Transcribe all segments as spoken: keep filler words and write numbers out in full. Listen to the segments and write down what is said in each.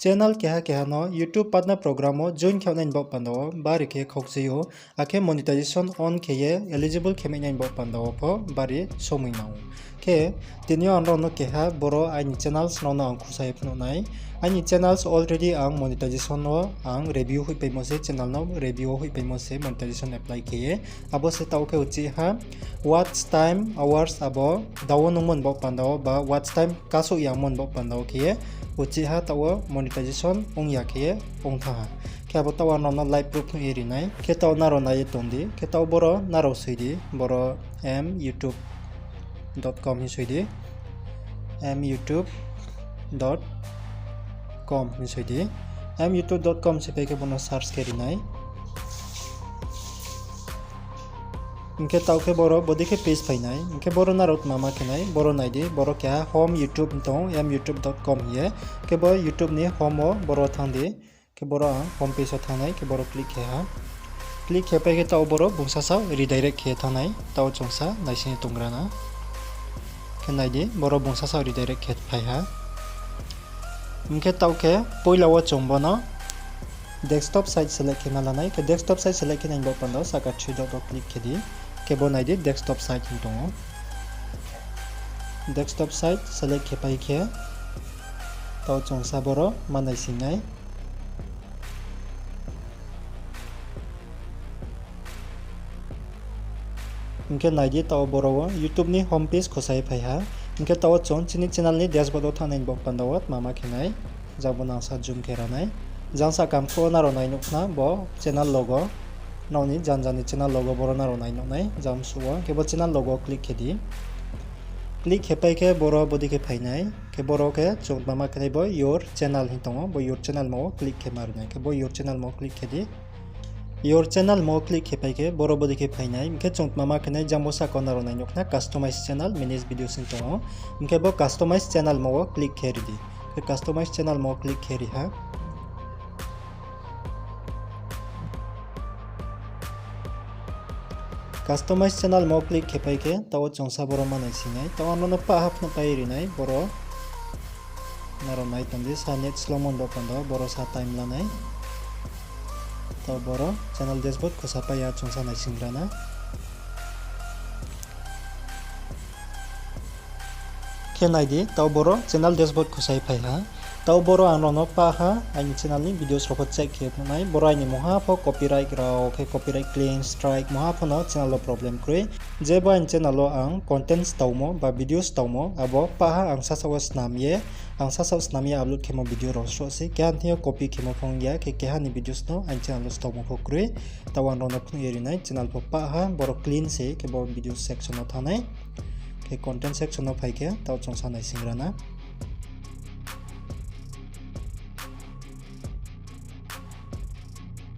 Channel keha keha no YouTube Partner Program wo join khe nai ni baoh panda wo bari khe khaukchui ou, akhe monetization on khe ye eligible khe mai nai ni baoh panda wo pho bari somoi nang ou. Khe tini yo ang nrao no keha boro aini channels nrao no ang khusa ye phnuh nai. Aini channels already ang monetization wo ang review hoihpaimo se, channel no review wo hoihpaimo se monetization apply khe ye. Abo se taoh khe uchih ha watch time hours abo dao nungmo ni baoh panda wo ba watch time kasouh yangmo ni baoh panda wo khe ye uchih ha taoh wo monetization ong ya khe ye ong thanng ha. Khe abo taoh wo nrao no live proof phnuh ye ri nai. Khe taoh nrao nai ye tong di. Khe taoh boro nrao soi di. Boro m youtube dot com hing soi di. M youtube dot com hing soi di. M youtube dot com soi pai khe bo no search khe ri nai. Hing khe taoh khe boro bodei khe page phai nai. Hing khe boro nrao tma ma khe nai, boro nai di, boro keha home YouTube hing tong ou, m youtube dot com hing ye. Khe bo YouTube ni home wo boro thanng di. Khe boro ang home page wo thanng nai, khe boro click khe ha. Click khe pai khe taoh boro bung sasao redirect khe thanng nai, taoh chung sa naising ye tonggra na. Khe nai di, boro bung sasao redirect khe phai ha. Hing khe taoh khe poila wo chung bo no desktop site select khe ma la nai, khe desktop site select khe nai ni baoh panda wo sahka three dot wo click khe di, khe bo nai di desktop site hing tong ou. Desktop site select khe pai khe taoh chung sa boro ma naising nai. Hing khe nai di, taoh boro wo YouTube ni home page khosa ye phai ha. Hing khe taoh wo chung chini channel ni dashboard wo thanng nai ni baoh panda wo tma ma khe nai. Jang bo nang sa zoom khe ra nai. Jang sahka mkhu wo nrao nai nuh khna bo channel logo. Nrao ni jan jan ni channel logo boro nrao nai nuh nai jang msuh wo. Khe bo channel logo click khe di. Click khe pai khe boro bodei khe phai nai. Khe boro khe chung tma ma khe nai bo your channel hing tong ou, bo your channel mo wo click khe ma ri nai. Khe bo your channel mo wo click khe di. Your channel mo wo click khe pai khe boro bodei khe phai nai. Hing khe chung tma ma khe nai, jang bo sahka wo nrao nai nuh khna customize channel, manage videos hing tong ou. Hing khe bo customize channel mo wo click khe ri di. Khe customize channel mo wo click khe ri ha. Customize channel mo click khe pai khe, taoh wo chung sa boro ma naising nai. Taoh wo nrao no pah ha phnuh pai ri nai, boro. Nrao nai tong di, sa net slow mo ni baoh panda wo, boro sa time la nai. Taoh boro channel dashboard khosa pai ya chung sa naising gra na. Khe nai di, taoh boro channel dashboard khosa ye phai ha. Taoh boro ang nrao no pah ha, aini channel ni videos rao pho check khe phnuh nai. Boro aini mungha pho copyright rao khe copyright claim, strike, mungha pho no channel wo problem kroi. Jebo aini channel wo ang content staomo ba videos staomo, abo pah ha ang sasaoh wo snam ye, ang sasaoh snam ye upload khemo video rao sroh se. Keha ni thing yo copy khemo pho ong ya, khe keha ni videos no aini channel wo staomo pho kroi. Taoh ang nrao no phnuh ye ri nai, channel pho pah ha, boro clean se, khe bo video section wo thanng nai. Khe content section wo phai khe, taoh chung sa naising gra na.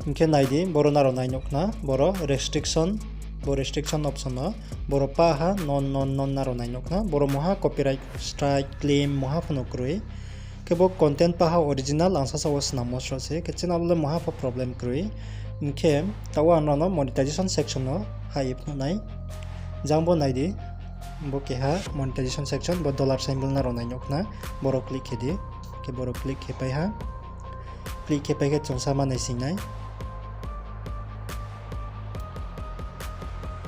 Hing khe nai di, boro nrao nai nuh khna, boro restriction, bo restriction option no, boro pah ha, none, none, none nrao nai nuh khna, boro mungha copyright strike, claim, mungha pho no kroi. Khe bo content pah ha original, ang sasaoh wo snammo sroh se, khe channel le mungha pho problem kroi. Hing khe, taoh wo ang nrao no monetization section no hai ye phnuh nai. Jang bo nai di, bo keha monetization section, bo dollar symbol nrao nai nuh khna, boro click khe di, khe boro click khe pai ha. Click khe pai khe chung sa ma naising nai.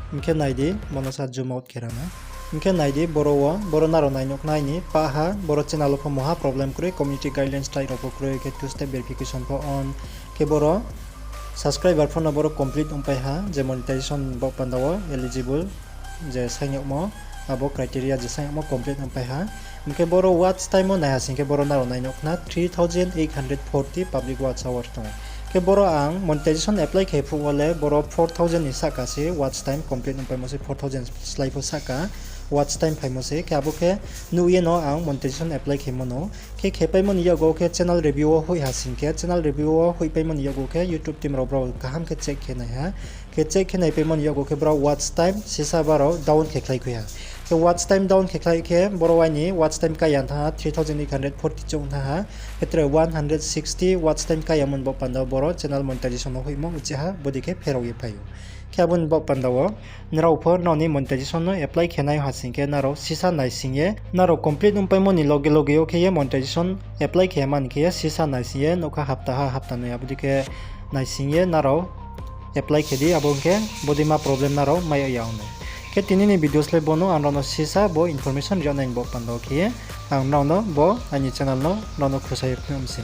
Hing khe nai di, bo no sa zoom out khe ra na. Hing khe nai di, boro wo, boro nrao nai nuh khna aini pah ha, boro channel wo pho mungha problem kroi, community guidelines strike rao pho kroi, khe two step verification pho on, khe boro subscriber pho no boro complete ongpai ha, je monetization baoh panda wo eligible, je saing yagmo, abo criteria je saing yagmo complete ongpai ha. Hing khe boro watch time wo nai ha sing khe boro nrao nai nuh khna three thousand eight hundred forty public watch hours tong ou. Khe boro ang monetization apply khe phuh wo le boro four thousand ni sahka se watch time complete ongpaimo se, four thousand slái pho sahka watch time phaimo se, khe abo khe nuh ye no ang monetization apply khemo no. Khe khepaimo ni yakgu khe channel review wo hoih ha sing khe, channel review wo hoihpaimo ni yakgu khe YouTube team rao brao kaham khe check khe nai ha. Khe check khe naipaimo ni yakgu khe brao watch time sisa brao down khe khlai khui ha. Khe watch time down khe khlai khe boro aini watch time kaya thanng ha, three thousand eight hundred forty chung thanng ha. Khe tre one hundred sixty watch time kaya mo ni baoh panda wo boro channel monetization no hoihmo uchih ha bodei khe pherao ye phai ou. Khe abo ni baoh panda wo nrao pho nrao ni monetization no apply khe nai ha sing khe nrao sisa naising ye, nrao complete ongpaimo ni loge loge yo khe ye monetization apply khe man khe ye sisa naising ye nouhkha hapta ha hapta noi abo dei khe naising ye nrao apply khe di, abo ong khe bodei ma problem nrao mai yag ya ong nai. Khe tini ni videos le bo no, ang nrao no sisa bo information ri yag nai ni baoh panda wo khe ye ang nrao no bo aini channel no nrao no khusa ye phnuh mi se.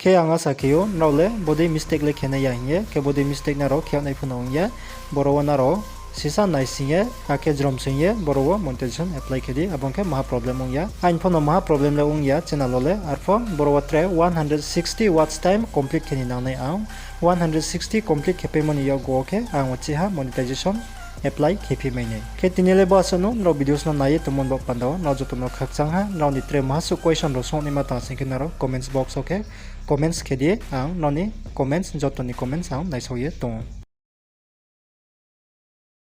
Khe ang asa khe ou nrao le bodei mistake le khe nai ya hing ye, khe bodei mistake nrao khe yag nai pho no ong ya. Boro wo nrao sisa naising ye akhe jrom soing ye boro wo monetization apply khe di, abo ong khe maha problem ong ya. Aini pho no maha problem le ong ya channel wo le, arpho boro wo tre one hundred sixty watch time complete khe ni nang nai ang. One hundred sixty complete khe paimo ni yakgu wo khe ang uchih ha monetization apply khe phi mai nai. Khe tini le bo asuh no, nrao videos no nai ye tongmo ni baoh panda wo nrao joto no khakchang ha, nrao ni tre maha suh question rao songnaima tang sing khe nrao comments box wo khe comments khe di, ang nrao ni comments, joto ni comments ang naisao ye tong ou.